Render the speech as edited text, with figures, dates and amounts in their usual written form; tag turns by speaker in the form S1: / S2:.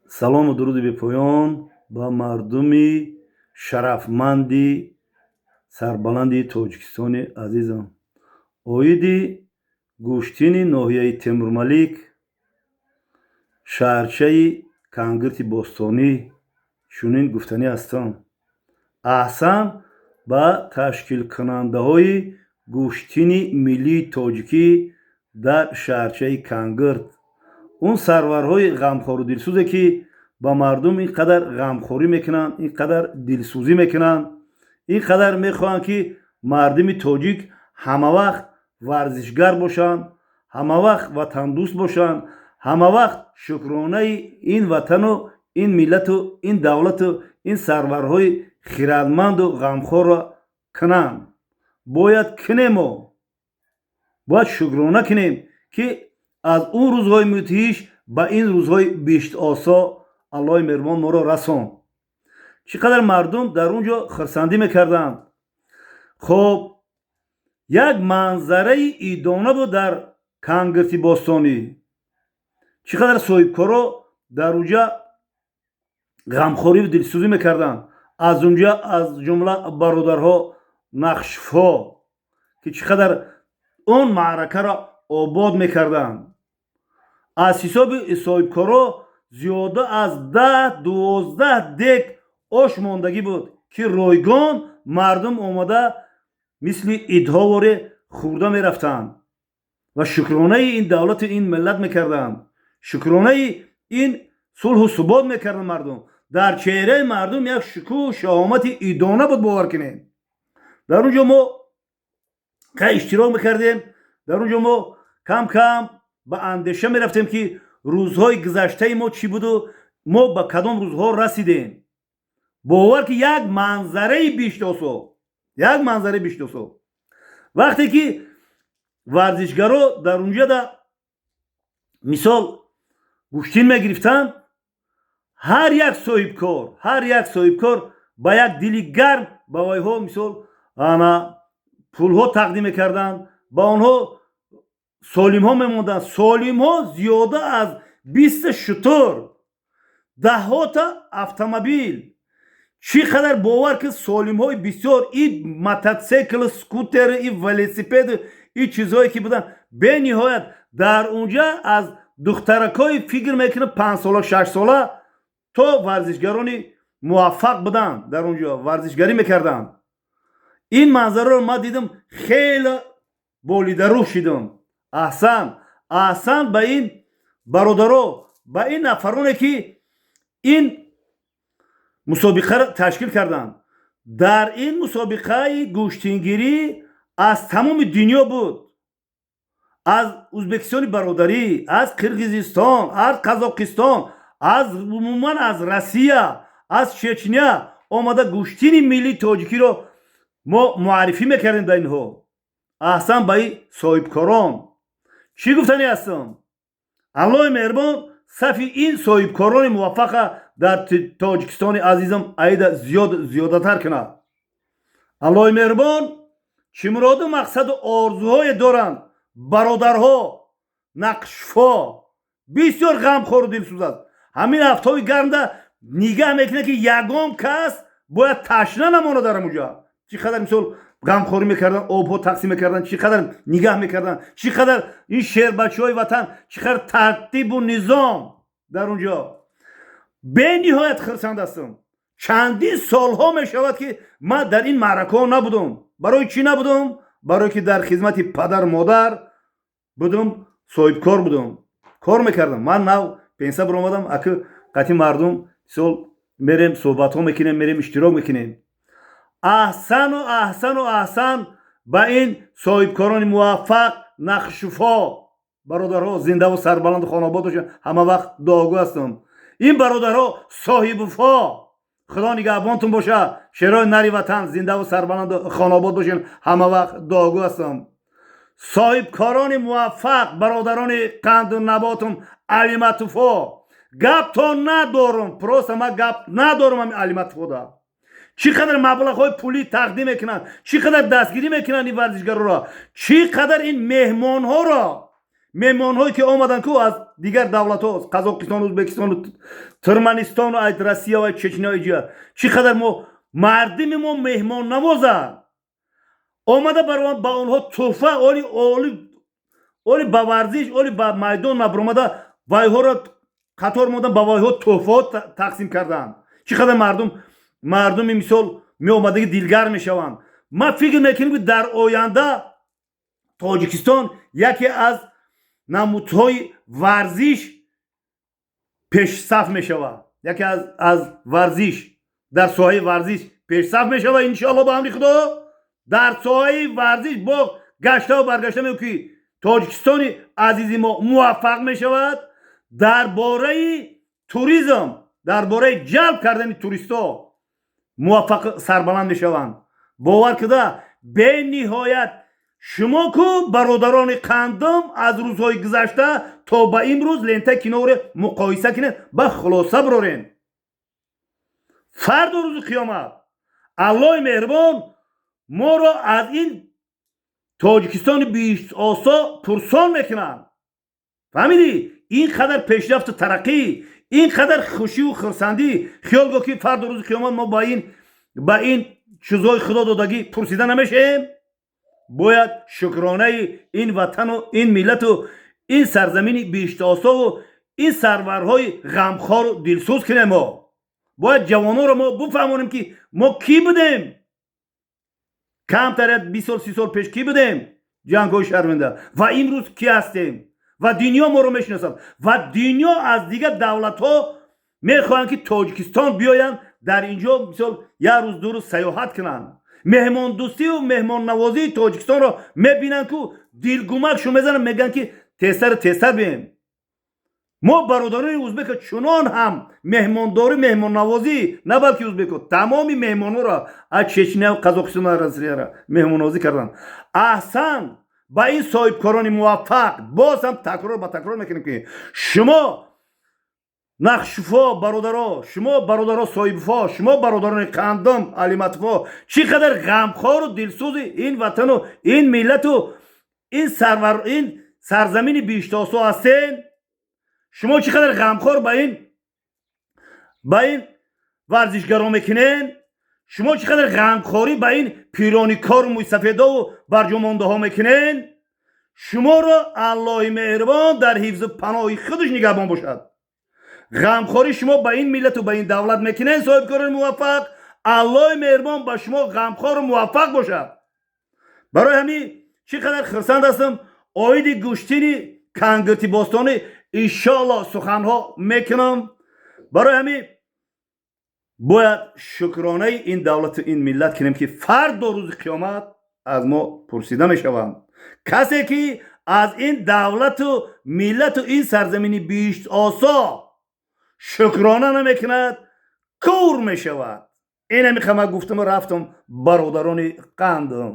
S1: Салому дуруди бепоён ба мардуми шарафманди сарбаланди Тоҷикистони азизам. Оиди гӯштини ноҳияи Темурмалик, шаҳрчаи Кангирти бостонӣ чунин гуфтанӣ ҳастам: аҳсан ба ташкилкунандаҳои гӯштини миллии тоҷикӣ дар шаҳрчаи Кангирт, он сарварҳои ғамхору дилсӯзе, ки ба мардум ин қадар ғамхорӣ мекунанд, ин қадар дилсӯзӣ мекунанд, ин қадар мехоҳанд, ки мардуми тоҷик ҳамавақт варзишгар бошанд, ҳамавақт ватандӯст бошанд, ҳамавақт шукронаи ин ватану ин миллату ин давлату ин сарварҳои хирадманду ғамхорро кунанд. Бояд кунемо, бояд шукрона кунем, ки аз он рӯзҳои мудҳиш ба ин рӯзҳои биҳиштосо Аллоҳи меҳрубон моро расонд. Чӣ қадар мардум дар он ҷо хурсандӣ мекарданд. Хоб, як манзараи идона буд дар Кангирти бостонӣ. Чӣ қадар соҳибкоро дар уҷа ғамхориву дилсӯзӣ мекарданд, аз унҷа аз ҷумла бародарҳо Нақшфо, ки чӣ қадар он маъракаро обод мекарданд. Аз ҳисоби соҳибкоро зиёда аз 10-12 дег ош мондагӣ буд, ки ройгон мардум омада мисли идҳоворе хӯрда мерафтанд ва шукронаи ин давлату ин миллат мекарданд, шукронаи ин сулҳу субот мекарданд. Мардум, дар чеҳраи мардум як шукӯҳу шаҳомати идона буд, бовар кунед. Дар он ҷо мо кай иштирок мекардем, дар он ҷо мо кам кам ба андеша мерафтем, ки рӯзҳои гузаштаи мо чӣ буду мо ба кадом рӯзҳо расидем. Бовар ки як манзараи биҳиштосо, як манзараи биҳиштосо. Вақте ки варзишгаро дар унҷада мисол гӯштин мегирифтанд, ҳар як соҳибкор, ҳар як соҳибкор ба як дили гарм ба вайҳо мисол ана пулҳо тақдим мекарданд, ба онҳо солимҳо мемонданд. Солимҳо зиёда аз 20-та шутур, даҳҳота автомобил, чӣ қадар, бовар ки, солимҳои бисёр, и мотоцикл, скутер, и велосипед, и чизҳое ки буданд, бениҳоят. Дар унҷа аз духтаракҳои, фикр мекунам, 5-сола, 6-сола то варзишгарони муваффақ буданд, дар он ҷо варзишгарӣ мекарданд. Ин манзараро ман дидам, хеле болидарӯҳ шидам. Аҳсан, аҳсан ба ин бародаро, ба ин нафароне, ки ин мусобиқаро ташкил карданд. Дар ин мусобиқаи гӯштингирӣ аз тамоми дунё буд: аз Ӯзбекистони бародарӣ, аз Қирғизистон, аз Қазоқистон, аз умуман аз Россия, аз Чечня омада гӯштини миллии тоҷикиро мо муаррифӣ мекардем ба инҳо. Аҳсан ба ин соҳибкорон. Чӣ гуфтанӣ ҳастам? Аллоҳи меҳрубон сафи ин соҳибкорони муваффақа дар Тоҷикистони азизам аида зиёд зиёдатар кунад. Аллоҳи меҳрубон чӣ муроду мақсаду орзуҳое доранд бародарҳо Нақшфо, бисёр ғамхору дилсӯз аст. Ҳамин ҳафтаҳои гармда нигаҳ мекунад, ки ягон кас бояд ташна намонад. Дар ҳамуҷа чӣ қадар мисол ғамхорӣ мекарданд, обҳо тақсим мекарданд, чӣ қадар нигаҳ мекарданд, чӣ қадар ин шербачаҳои ватан, чӣ қадар тартибу низом дар он ҷо. Бениҳоят хурсанд ҳастам. Чандин солҳо мешавад, ки ман дар ин маъракаҳо набудам. Барои чӣ набудам? Барое ки дар хизмати падару модар будам, соҳибкор будам, кор мекардам. Ман нав пенсия баромадам, аки қатъи мардум мисол мерем, суҳбатҳо мекунем, мерем, иштирок мекунем. Аҳсану аҳсану аҳсан ба ин соҳибкорони муваффақ Нақшуфо. Бародарҳо, зиндаву сарбаланду хонобод бошанд, ҳама вақт дуогӯ ҳастам. Ин бародарҳо соҳибуфо, Худо нигаҳбонтон бошад. Шерои нари ватан, зиндаву сарбаланду хонобод бошед, ҳама вақт дуогӯ ҳастам. Соҳибкорони муваффақ, бародарони қанду наботум Алиматуфо, гапто надорум, просто ман гап надорум. Ҳами Алиматуфода чӣ қадар маблағҳои пулӣ тақдим мекунанд, чӣ қадар дастгирӣ мекунанд ин варзишгароро, чӣ қадар ин меҳмонҳоро. Меҳмонҳое ки омаданд ку аз дигар давлатҳо, Қазоқистон, Ӯзбекистону Туркманистону аз Россия ва Чечня, иҷа чӣ қадар мо мардими мо меҳмоннавозанд. Омада ба онҳо тӯҳфа, оли оли оли ба варзиш, оли ба майдон набаромада, вайҳоро қатор мондан, ба вайҳо тӯҳфаҳо тақсим карданд. Чӣ қадар мардум, мардуми мисол меомадаги дилгарм мешаванд. Ман фикр мекунем, ки дар оянда Тоҷикистон яке аз намудҳои варзиш пешсаф мешавад, яке аз варзиш, дар соҳаи варзиш пешсаф мешавад, иншоалло, ба амри Худо. Дар соҳаи варзиш бо гаштаву баргашта мегӯ, ки Тоҷикистони азизи мо муваффақ мешавад. Дар бораи туризм, дар бораи ҷалб кардани туристҳо муваффақ, сарбаланд мешаванд. Бовар куда, бениҳоят шумо ку, бародарони қандум, аз рӯзҳои гузашта то ба имрӯз лентаи киноро муқоиса кунед, ба хулоса бирорен. Фардо рӯзи қиёмат Аллоҳи меҳрубон моро аз ин Тоҷикистони биҳиштосо пурсон мекунад. Фаҳмидӣ? Ин қадар пешрафту тараққӣ, ин қадар хушиву хурсандӣ, хиёл го, ки фардо рӯзи қиёмат мо ба ин чизҳои Худо додагӣ пурсида намешавем? Бояд шукронаи ин ватану ин миллату ин сарзамини биҳиштосову ин сарварҳои ғамхору дилсӯз кунем. Мо бояд ҷавононро мо бифаҳмонем, ки мо кӣ будем камтар 20 сол, 30 сол пеш, кӣ будем, ҷангҳои шарманда, ва имрӯз кӣ ҳастем. Ва дунё моро мешиносад, ва дунё аз дигар давлатҳо мехоҳанд, ки Тоҷикистон биёянд, дар инҷо мисол як рӯз, 2 рӯз сайёҳат кунанд. Меҳмондӯстию меҳмоннавозии Тоҷикистонро мебинанд ку, дилгумакшон мезананд, мегӯянд, ки тезтару тезтар бием. Мо бародарони узбека чунон ҳам меҳмондорӣ, меҳмоннавозӣ, на балки узбеко, тамоми меҳмонҳоро аз Чечня, Қазоқистон, Россияра меҳмоннавозӣ карданд. Аҳсан ба ин соҳибкорони муваффақ. Боз ҳам такрор ба такрор мекунем, ки шумо нақшуфо бародаро, шумо бародаро соҳибфо, шумо бародарони қандом алиматфо, чӣ қадар ғамхору дилсӯзи ин ватану ин миллату ин сарвар, ин сарзамини биҳиштосо ҳастен. Шумо чӣ қадар ғамхор ба ин варзишгаро мекунен. Шумо чӣ қадар ғамхорӣ ба ин пирони кору мӯйсафедову барҷомондаҳо мекунен. Шуморо Аллоҳи меҳрубон дар ҳифзу паноҳи худаш нигаҳбон бошад. Ғамхорӣ шумо ба ин миллату ба ин давлат мекунен, соҳибкорони муваффақ, Аллоҳи меҳрубон ба шумо ғамхору муваффақ бошад. Барои ҳамин чӣ қадар хурсанд ҳастам. Оиди гӯштини кангирти бостонӣ иншоалло суханҳо мекунам. Барои ҳамин бояд шукронаи ин давлату ин миллат кунем, ки фардо рӯзи қиёмат аз мо пурсида мешаванд. Касе ки аз ин давлату миллату ин сарзамини биҳиштосо шукрона намекунад, кур мешавад. Ин ҳами хама гуфтаму рафтам, бародарони қандам.